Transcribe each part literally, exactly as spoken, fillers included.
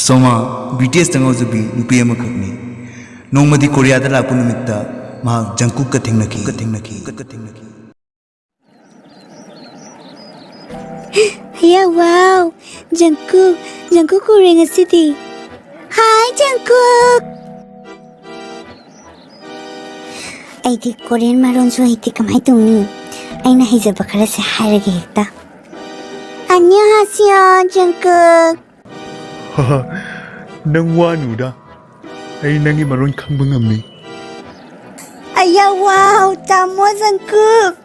ꯁꯣꯃꯥ, B T ꯑꯦꯁꯇ ꯉꯥꯎꯖꯕꯤ ꯅꯨꯄꯤ ꯑꯃꯈꯛꯅꯤ꯫ ꯅꯣꯡꯃꯗꯤ ꯀꯣꯔꯤꯌꯥꯗ ꯂꯥꯛꯄ ꯅꯨꯃꯤꯠꯇ ꯃꯍꯥꯛ ꯖꯪꯀꯨꯛꯀ ꯊꯦꯡꯅꯈꯤ꯫ ꯊꯦꯡꯅꯈꯤ꯫ ꯍꯌꯥ, wow! ꯖꯪꯀꯨꯛ, ꯖꯪꯀꯨꯛ ꯎꯔꯦ ꯉꯁꯤꯗꯤ꯫ Hi, ꯖꯪꯀꯨꯛ! ꯑꯩꯗꯤ ꯀꯣꯔꯤꯌꯟ ꯃꯔꯣꯟꯁꯨ ꯍꯩꯇꯦ, ꯀꯃꯥꯏ ꯇꯧꯅꯤ? ꯑꯩꯅ ꯍꯩꯖꯕ ꯈꯔꯁꯦ ꯍꯥꯏꯔꯒꯦ ꯍꯦꯛꯇ꯫ 안녕하세요, ꯖꯪꯀꯨꯛ꯫ ꯅꯪ ꯋꯥꯅꯨꯗ, ꯑꯩ ꯅꯪꯒꯤ ꯃꯔꯣꯟ ꯈꯪꯕ ꯉꯝꯃꯤ꯫ ꯑꯌꯥ, wow, ꯇꯥꯃꯣ ꯖꯪꯀꯨꯛ꯫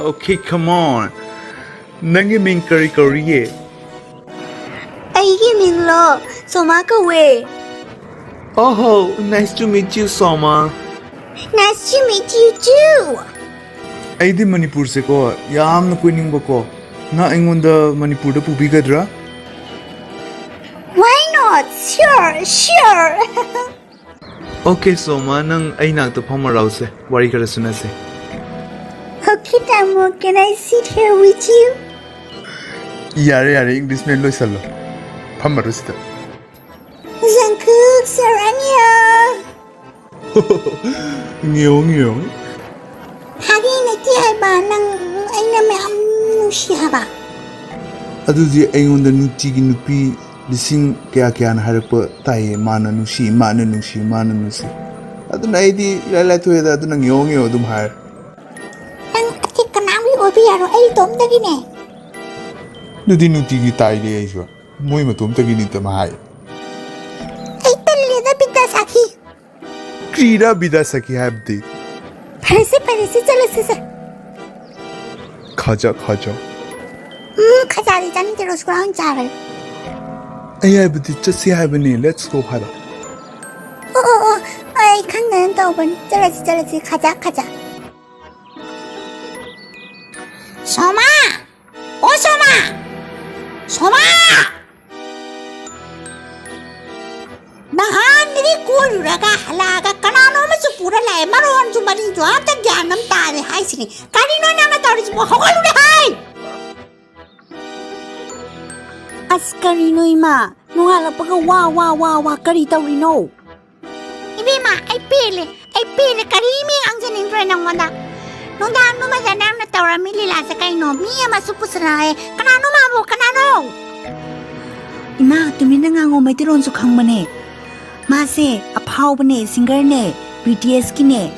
Okay, come on. ꯅꯪꯒꯤ ꯃꯤꯡ ꯀꯔꯤ ꯀꯧꯔꯤꯒꯦ? ꯑꯩꯒꯤ ꯃꯤꯡꯂꯣ? ꯁꯣꯃꯥ ꯀꯧꯋꯦ꯫ Oh, nice to meet you, Soma. Nice to meet you too. ꯑꯩꯗꯤ ꯃꯅꯤꯄꯨꯔꯁꯦꯀꯣ ꯌꯥꯝꯅ ꯀꯣꯏꯅꯤꯡꯕꯀꯣ꯫ ꯅꯪ ꯑꯩꯉꯣꯟꯗ ꯃꯅꯤꯄꯨꯔꯗ ꯄꯨꯕꯤꯒꯗ꯭ꯔꯥ? Why not? Sure, sure. Okay, ꯁꯣꯃꯥ, ꯅꯪ ꯑꯩ ꯅꯥꯛꯇ ꯐꯝꯃꯔꯥꯎꯁꯦ, ꯋꯥꯔꯤ ꯈꯔ ꯁꯨꯅꯁꯦ꯫ Okay, ꯇꯥꯃꯣ, can I sit here with you? ꯌꯥꯔꯦ, ꯌꯥꯔꯦ, English ꯃꯦꯟ ꯂꯣꯏꯁꯜꯂꯣ꯫ ꯐꯝꯃꯔꯣ ꯁꯤꯗ꯫ ꯖꯪꯀꯨꯛ, ꯁꯔꯥꯡꯌꯥ꯫ ꯉꯦꯌꯣ, ꯉꯦꯌꯣ꯫ ꯐꯥꯒꯤ ꯅꯠꯇꯦ ꯍꯥꯏꯕ, ꯅꯪ ꯑꯩꯅ ꯃꯌꯥꯝ ꯅꯨꯡꯁꯤ ꯍꯥꯏꯕ꯫ ꯑꯗꯨꯗꯤ ꯑꯩꯉꯣꯟꯗ ꯅꯨꯡꯇꯤꯒꯤ ꯅꯨꯄꯤ ꯂꯤꯁꯤꯡ ꯀꯌꯥ ꯀꯌꯥꯅ ꯍꯥꯏꯔꯛꯄ ꯇꯥꯏꯌꯦ, "ꯃꯥꯅ ꯅꯨꯡꯁꯤ, ꯃꯥꯅ ꯅꯨꯡꯁꯤ, ꯃꯥꯅ ꯅꯨꯡꯁꯤ"꯫ ꯑꯗꯨꯅ ꯑꯩꯗꯤ ꯏꯔꯥꯏ ꯂꯥꯏꯊꯣꯛꯑꯦꯗ, ꯑꯗꯨꯅ ꯉꯦꯌꯣ ꯉꯦꯌꯣ ꯑꯗꯨꯝ ꯍꯥꯏꯔꯦ꯫ ꯅꯪ ꯑꯇꯩ ꯀꯅꯥꯝꯒꯤ ꯑꯣꯏꯕ ꯌꯥꯔꯣꯏ, ꯑꯩ ꯏꯇꯣꯝꯇꯒꯤꯅꯦ꯫ ꯑꯗꯨꯗꯤ ꯅꯨꯡꯇꯤꯒꯤ ꯇꯥꯏꯅꯦ ꯑꯩꯁꯨ, ꯃꯣꯏ ꯃꯇꯣꯝꯇꯒꯤꯅꯤ ꯑꯗꯨꯝ ꯍꯥꯏ꯫ ꯑꯩ ꯇꯜꯂꯦꯗ, ꯕꯤꯗ꯭ꯌꯥ ꯁꯥꯈꯤ꯫ ꯀ꯭ꯔꯤꯔꯥ ꯕꯤꯗ꯭ꯌꯥ ꯁꯥꯈꯤ ꯍꯥꯏꯕꯗꯤ? ꯐꯔꯦꯁꯦ, ꯐꯔꯦꯁꯦ, ꯆꯠꯂꯁꯤꯁꯦ꯫ ꯈꯥꯖꯥ, ꯈꯥꯖꯥ꯫ ꯎꯝ, ꯈꯥꯖꯥꯗꯤ ꯆꯥꯅꯤꯡꯗꯦ, ꯔꯣꯁꯒꯨꯂꯥ ꯑꯣꯏꯅ ꯆꯥꯔꯒꯦ꯫ ꯑꯩ ꯍꯥꯏꯕꯗꯤ ꯆꯠꯁꯤ ꯍꯥꯏꯕꯅꯤ, let's go ꯍꯥꯏꯕ꯫ ꯑꯣ, ꯑꯣ, ꯑꯣ, ꯑꯩ ꯈꯪꯗꯅ ꯇꯧꯕꯅꯤ꯫ ꯆꯠꯂꯁꯤ, ꯆꯠꯂꯁꯤ, ꯈꯥꯖꯥ, ꯈꯥꯖꯥ꯫ ꯁꯣꯃꯥ! ꯑꯣ ꯁꯣꯃꯥ! ꯁꯣꯃꯥ! ꯅꯍꯥꯟꯗꯒꯤ ꯀꯣꯏꯔꯨꯔꯒ ꯍꯜꯂꯛꯑꯒ ꯀꯅꯥꯅꯣ ꯑꯃꯁꯨ ꯄꯨꯔ ꯂꯥꯛꯑꯦ꯫ ꯃꯔꯣꯟꯁꯨ ꯃꯔꯤꯁꯨ ꯑꯝꯇ ꯒ꯭ꯌꯥꯟ ꯑꯃ ꯇꯥꯗꯦ ꯍꯥꯏꯁꯤꯅꯤ꯫ ꯀꯔꯤꯅꯣ ꯅꯪꯅ ꯇꯧꯔꯤꯁꯤꯕꯣ? ꯍꯧꯒꯠꯂꯨꯅꯦ ꯍꯥꯏ! ꯑꯁ, ꯀꯔꯤꯅꯣ ꯏꯃꯥ? ꯅꯣꯡꯉꯥꯜꯂꯛꯄꯒ ꯋꯥ, ꯋꯥ, ꯋꯥ, ꯋꯥ, ꯀꯔꯤ ꯇꯧꯔꯤꯅꯣ? ꯏꯕꯦꯝꯃ, ꯑꯩ ꯄꯦꯜꯂꯦ꯫ ꯑꯩ ꯄꯦꯜꯂꯦ꯫ ꯀꯔꯤ ꯃꯤ ꯉꯥꯡꯖꯅꯤꯡꯗ꯭ꯔꯦ ꯅꯪꯉꯣꯟꯗ? ꯅꯨꯡꯗꯥꯡ ꯇꯨꯝꯕꯗ ꯅꯪꯅ ꯇꯧꯔꯝꯃꯤ ꯂꯤꯂꯥꯁꯦ ꯀꯩꯅꯣ? ꯃꯤ ꯑꯃꯁꯨ ꯄꯨꯁꯜꯂꯛꯑꯦ꯫ ꯀꯅꯥꯅꯣ ꯃꯥꯕꯨ? ꯀꯅꯥꯅꯣ? ꯏꯃꯥ, ꯇꯨꯃꯤꯟꯅ ꯉꯥꯡꯉꯣ, ꯃꯩꯇꯩꯂꯣꯟꯁꯨ ꯈꯪꯕꯅꯦ꯫ ꯃꯥꯁꯦ ꯑꯐꯥꯎꯕꯅꯦ, ꯁꯤꯡꯒꯔꯅꯦ, ꯕꯤ ꯇꯤ ꯑꯦꯁꯀꯤꯅꯦ꯫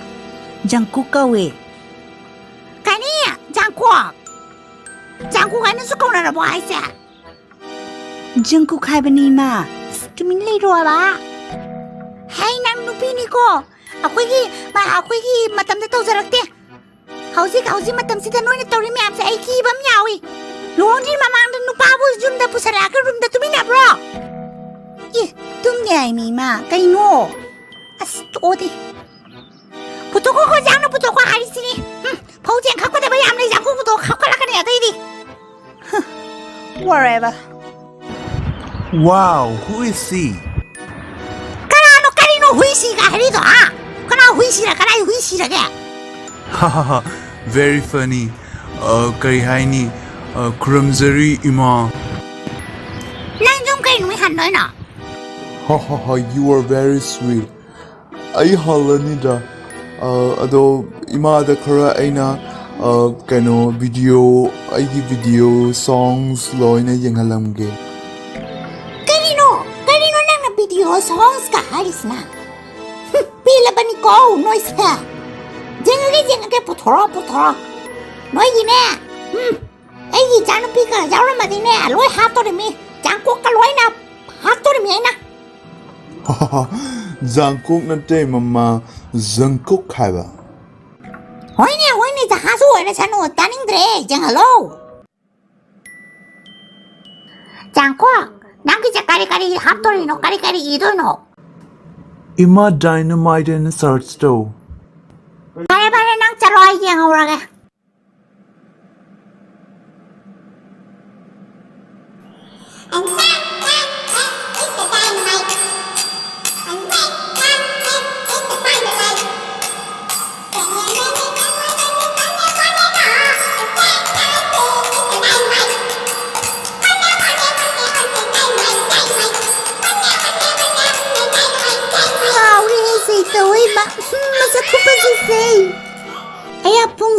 ꯖꯪꯀꯨꯛ ꯀꯧꯋꯦ꯫ ꯀꯔꯤ? ꯖꯪꯀꯨꯛ? ꯖꯪꯀꯨꯛ ꯍꯥꯏꯅꯁꯨ ꯀꯧꯅꯔꯕꯣ ꯍꯥꯏꯁꯦ? ꯖꯪꯀꯨꯛ ꯍꯥꯏꯕꯅꯤ, ꯏꯃꯥ꯫ ꯑꯁ, ꯇꯨꯃꯤꯟ ꯂꯩꯔꯣꯕ꯫ ꯍꯩ, ꯅꯪ ꯅꯨꯄꯤꯅꯤꯀꯣ꯫ ꯑꯩꯈꯣꯏꯒꯤ, ꯃ-, ꯑꯩꯈꯣꯏꯒꯤ ꯃꯇꯝꯗ ꯇꯧꯖꯔꯛꯇꯦ꯫ ꯍꯧꯖꯤꯛ, ꯍꯧꯖꯤꯛ ꯃꯇꯝꯁꯤꯗ ꯅꯣꯏꯅ ꯇꯧꯔꯤ ꯃꯌꯥꯝꯁꯦ ꯑꯩ ꯀꯤꯕ ꯑꯃ ꯌꯥꯎꯏ꯫ ꯂꯨꯍꯣꯡꯗ꯭ꯔꯤ ꯃꯃꯥꯡꯗ ꯅꯨꯄꯥꯕꯨ ꯌꯨꯝꯗ ꯄꯨꯁꯜꯂꯛꯑꯒ ꯔꯨꯝꯗ ꯇꯨꯃꯤꯟꯅꯕ꯭ꯔꯣ? ꯑꯦ, ꯇꯨꯝꯅꯤ ꯍꯥꯏꯃꯤ, ꯏꯃꯥ꯫ ꯀꯩꯅꯣ? ꯑꯁ, ꯇꯣꯛꯑꯣꯗꯤ꯫ ꯄꯨꯊꯣꯛꯈꯣ, ꯖꯥꯡꯅ ꯄꯨꯊꯣꯛꯈꯣ ꯍꯥꯏꯔꯤꯁꯤꯅꯤ꯫ ꯍꯨꯝ, ꯐꯧ ꯆꯦꯡ ꯈꯞꯀꯗꯕ ꯌꯥꯝ ꯂꯩ, ꯖꯥꯡꯈꯨ ꯄꯨꯊꯣꯛ ꯈꯞꯀꯠꯂꯛꯀꯅꯤ ꯑꯇꯩꯗꯤ꯫ Huh, whatever. Wow, who is she? ꯀꯅꯥꯅꯣ, ꯀꯔꯤꯅꯣ ꯍꯨꯏꯁꯤꯒ ꯍꯥꯏꯔꯤꯗꯣ, ꯍꯥ? ꯀꯅꯥ ꯍꯨꯏꯁꯤꯔ? ꯀꯅꯥꯏ ꯍꯨꯏꯁꯤꯔꯒꯦ? Very funny. ꯑ, ꯀꯔꯤ ꯍꯥꯏꯅꯤ? ꯑ, ꯈꯨꯔꯨꯝꯖꯔꯤ, ꯏꯃꯥ꯫ ꯅꯪ ꯌꯨꯝ ꯀꯩ ꯅꯨꯃꯤꯠ ꯍꯟꯗꯣꯏꯅꯣ? Ha ha ha, you are very sweet. ꯑꯩ ꯍꯜꯂꯅꯤꯗ꯫ ꯑ, ꯑꯗꯣ ꯏꯃꯥꯗ ꯈꯔ ꯑꯩꯅ, ꯑ, ꯀꯩꯅꯣ, video, ꯑꯩꯒꯤ video songs ꯂꯣꯏꯅ ꯌꯦꯡꯍꯜꯂꯝꯒꯦ꯫ ꯀꯔꯤꯅꯣ? ꯀꯔꯤꯅꯣ ꯅꯪꯅ video songsꯀ ꯍꯥꯏꯔꯤꯁꯤꯅ? ꯍꯨꯝ, ꯄꯦꯜꯂꯕꯅꯤꯀꯣ ꯅꯣꯏꯁꯦ꯫ ꯌꯦꯡꯉꯒꯦ, ꯌꯦꯡꯉꯒꯦ, ꯄꯨꯊꯣꯔꯛꯑꯣ, ꯄꯨꯊꯣꯔꯛꯑꯣ꯫ ꯅꯣꯏꯒꯤꯅꯦ, ꯎꯝ, ꯑꯩꯒꯤ ꯏꯆꯥꯅꯨꯄꯤꯒ ꯌꯥꯎꯔꯝꯃꯗꯤꯅꯦ, ꯂꯣꯏ ꯍꯥꯠꯇꯣꯔꯤꯃꯤ꯫ ꯖꯥꯡꯀꯣꯛꯀ ꯂꯣꯏꯅ ꯍꯥꯠꯇꯣꯔꯤꯃꯤ ꯑꯩꯅ꯫ ꯖꯥꯡꯀꯣꯛ ꯅꯠꯇꯦ, ꯃꯃꯥ, ꯖꯪꯀꯨꯛ ꯍꯥꯏꯕ꯫ ꯍꯣꯏꯅꯦ, ꯍꯣꯏꯅꯦ, ꯖꯍꯥꯖꯁꯨ ꯑꯣꯏꯔꯁꯅꯨ, ꯇꯥꯅꯤꯡꯗ꯭ꯔꯦ, ꯌꯦꯡꯍꯜꯂꯣ꯫ ꯖꯥꯡꯀꯣꯛ, ꯅꯪꯒꯤꯁꯦ ꯀꯔꯤ ꯀꯔꯤ ꯍꯥꯞꯇꯣꯔꯤꯅꯣ? ꯀꯔꯤ ꯀꯔꯤ ꯏꯗꯣꯏꯅꯣ? ꯏꯃꯥ, dynamite ꯑꯣꯏꯅ search ꯇꯧ꯫ ꯐꯔꯦ, ꯐꯔꯦ, ꯅꯪ ꯆꯠꯂꯣ, ꯑꯩ ꯌꯦꯡꯍꯧꯔꯒꯦ꯫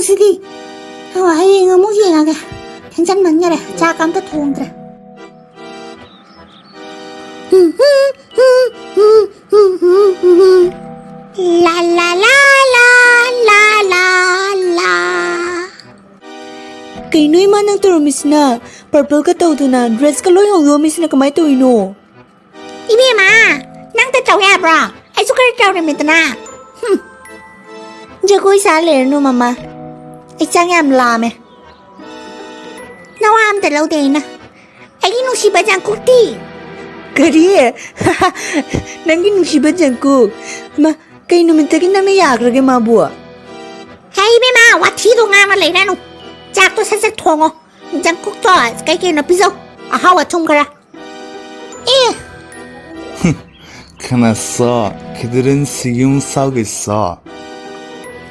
ꯁꯤꯗꯤ꯫ ꯑꯣ, ꯍꯌꯦꯡ ꯑꯃꯨꯛ ꯌꯦꯡꯉꯒꯦ꯫ ꯊꯦꯡꯖꯟꯃꯟꯈꯔꯦ, ꯆꯥꯛ ꯑꯝꯇ ꯊꯣꯡꯗ꯭ꯔꯦ꯫ ꯂꯥ, ꯂꯥ, ꯂꯥ, ꯂꯥ, ꯂꯥ, ꯂꯥ, ꯂꯥ꯫ ꯀꯩꯅꯣ ꯏꯃꯥ ꯅꯪ ꯇꯧꯔꯝꯃꯤꯁꯤꯅ? Purple ꯀ ꯇꯧꯗꯅ, dress ꯀ ꯂꯣꯏ ꯍꯣꯡꯗꯣꯛꯑꯝꯃꯤꯁꯤꯅ ꯀꯃꯥꯏꯅ ꯇꯧꯔꯤꯅꯣ? ꯏꯕꯦꯝꯃ, ꯅꯪꯇ ꯇꯧ ꯌꯥꯕ꯭ꯔꯣ? ꯑꯩꯁꯨ ꯈꯔ ꯇꯧꯔꯝꯃꯤꯗꯅ꯫ ꯍꯨꯝ꯫ ꯖꯒꯣꯏ ꯁꯥ ꯂꯩꯔꯅꯨ ꯃꯃꯥ꯫ ꯑꯩ ꯆꯥꯛ ꯌꯥꯝ ꯂꯥꯝꯃꯦ꯫ ꯅꯋꯥ ꯑꯝꯇ ꯂꯧꯗꯦ ꯑꯩꯅ꯫ ꯑꯩꯒꯤ ꯅꯨꯡꯁꯤꯕ ꯖꯪꯀꯨꯛꯇꯤ? ꯀꯔꯤ? ꯅꯪꯒꯤ ꯅꯨꯡꯁꯤꯕ ꯖꯪꯀꯨꯛ? ꯃꯥ, ꯀꯩ ꯅꯨꯃꯤꯠꯇꯒꯤ ꯅꯪꯅ ꯌꯥꯈ꯭ꯔꯒꯦ ꯃꯥꯕꯨ? ꯍꯦ ꯏꯕꯦꯝꯃ, ꯋꯥꯊꯤꯗꯣ ꯉꯥꯡꯉ ꯂꯩꯔꯅꯨ꯫ ꯆꯥꯛꯇꯣ ꯁꯠ ꯁꯠ ꯊꯣꯡꯉꯣ꯫ ꯖꯪꯀꯨꯛꯇꯣ ꯀꯩ ꯀꯩꯅꯣ ꯄꯤꯖꯧ꯫ ꯑꯍꯥꯎ ꯑꯊꯨꯝ ꯈꯔ꯫ ꯑꯦ꯫ ꯈꯅꯁꯣ, ꯈꯤꯗꯤꯔꯤꯟ ꯁꯤꯌꯨꯝ ꯁꯥꯎꯒꯤꯁꯣ꯫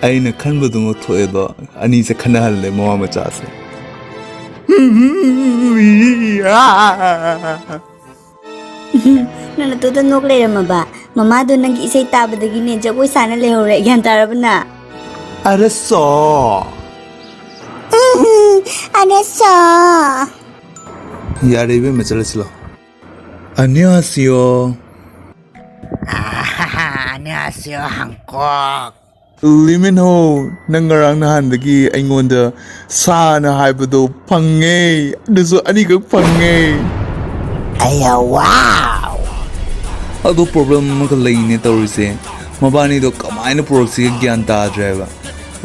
ꯑꯩꯅ ꯈꯟꯕꯗꯨꯃꯛ ꯊꯣꯛꯑꯦꯗꯣ, ꯑꯅꯤꯁꯦ ꯈꯟꯅꯍꯜꯂꯦ ꯃꯃꯥ ꯃꯆꯥꯁꯦ꯫ ꯅꯪ ꯅꯇꯣꯗ ꯅꯣꯛ ꯂꯩꯔꯝꯃꯕ? ꯃꯃꯥꯗꯣ ꯅꯪꯒꯤ ꯏꯁꯩ ꯇꯥꯕꯗꯒꯤꯅꯦ ꯖꯒꯣꯏ ꯁꯥꯅ ꯂꯩꯍꯧꯔꯦ꯫ ꯒ꯭ꯌꯥꯟ ꯇꯥꯔꯕ ꯅꯪ? ꯑꯔꯦ ꯁꯣ꯫ ꯑꯔꯦ ꯁꯣ꯫ ꯌꯥꯔꯦ ꯏꯕꯦꯝꯃ, ꯆꯠꯂꯁꯤ ꯂꯥꯎ꯫ ꯑꯅ꯭ꯌꯥꯁꯤꯌꯣ꯫ ꯑꯅ꯭ꯌꯥꯁꯤꯌꯣ ꯍꯪꯀꯣꯛ꯫ ꯂꯤꯃꯤꯟ ꯍꯣ, ꯅꯪ ꯉꯔꯥꯡ ꯅꯍꯥꯟꯗꯒꯤ ꯑꯩꯉꯣꯟꯗ ꯁꯥꯅ ꯍꯥꯏꯕꯗꯣ ꯐꯪꯉꯦ, ꯑꯗꯨꯁꯨ ꯑꯅꯤꯈꯛ ꯐꯪꯉꯦ꯫ ꯑꯌꯥ, wow! ꯑꯗꯣ problem ꯑꯃꯈꯛ ꯂꯩꯅꯦ ꯇꯧꯔꯤꯁꯦ, ꯃꯕꯥꯅꯤꯗꯣ ꯀꯃꯥꯏꯅ ꯄꯨꯔꯛꯁꯤꯒꯦ ꯒ꯭ꯌꯥꯟ ꯇꯥꯗ꯭ꯔꯦꯕ꯫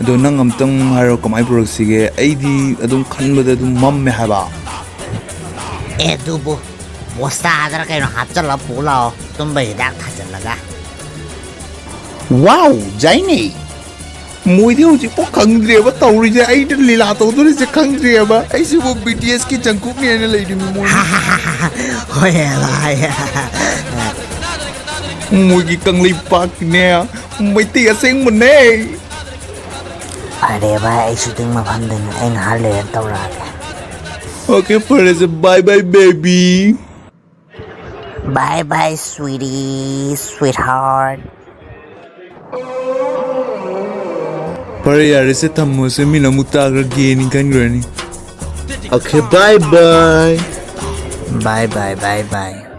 ꯑꯗꯣ ꯅꯪ ꯑꯝꯇꯪ ꯍꯥꯏꯔꯣ, ꯀꯃꯥꯏꯅ ꯄꯨꯔꯛꯁꯤꯒꯦ? ꯑꯩꯗꯤ ꯑꯗꯨꯝ ꯈꯟꯕꯗ ꯑꯗꯨꯝ ꯃꯝꯃꯦ ꯍꯥꯏꯕ꯫ ꯑꯦ, ꯑꯗꯨꯕꯨ ꯕꯣꯁꯇꯥꯗꯔ ꯀꯩꯅꯣ ꯍꯥꯞꯆꯜꯂ ꯄꯨ ꯂꯥꯛꯑꯣ, ꯇꯨꯝꯕ ꯍꯤꯗꯥꯛ ꯊꯥꯖꯤꯜꯂꯒ꯫ Wow, ꯖꯥꯏꯅꯦ! ꯃꯣꯏꯗꯤ ꯍꯧꯖꯤꯛꯐꯥꯎ ꯈꯪꯗ꯭ꯔꯤꯑꯕ ꯇꯧꯔꯤꯁꯦ, ꯑꯩꯅ ꯂꯤꯂꯥ ꯇꯧꯗꯣꯔꯤꯁꯦ ꯈꯪꯗ꯭ꯔꯤꯑꯕ꯫ ꯑꯩꯁꯤꯕꯨ BTS ꯀꯤ ꯖꯪꯀꯨꯛꯅꯦ ꯍꯥꯏꯅ ꯂꯩꯔꯤꯃꯤ ꯃꯣꯏ꯫ ꯍꯣꯏ, ꯍꯣꯏ꯫ ꯃꯣꯏꯒꯤ ꯀꯪꯂꯩꯄꯥꯛꯅꯦ, ꯃꯩꯇꯩ ꯑꯁꯦꯡꯕꯅꯦ꯫ ꯐꯔꯦ ꯚꯥꯏ, ꯑꯩ shooting ꯃꯐꯝꯗꯅꯤ, ꯑꯩ ꯉꯥꯏꯍꯥꯛ ꯂꯩꯔ ꯇꯧꯔꯛꯑꯒꯦ꯫ Okay, ꯐꯔꯦꯁꯦ, bye bye baby. Bye bye sweetie, sweetheart. ꯐꯔꯦ, ꯌꯥꯔꯦꯁꯦ, ꯊꯝꯃꯣꯁꯦ, ꯃꯤꯅ ꯑꯃꯨꯛ ꯇꯥꯈ꯭ꯔꯒꯦꯅ ꯈꯟꯈ꯭ꯔꯅꯤ꯫ Okay, bye bye. Bye bye, bye bye.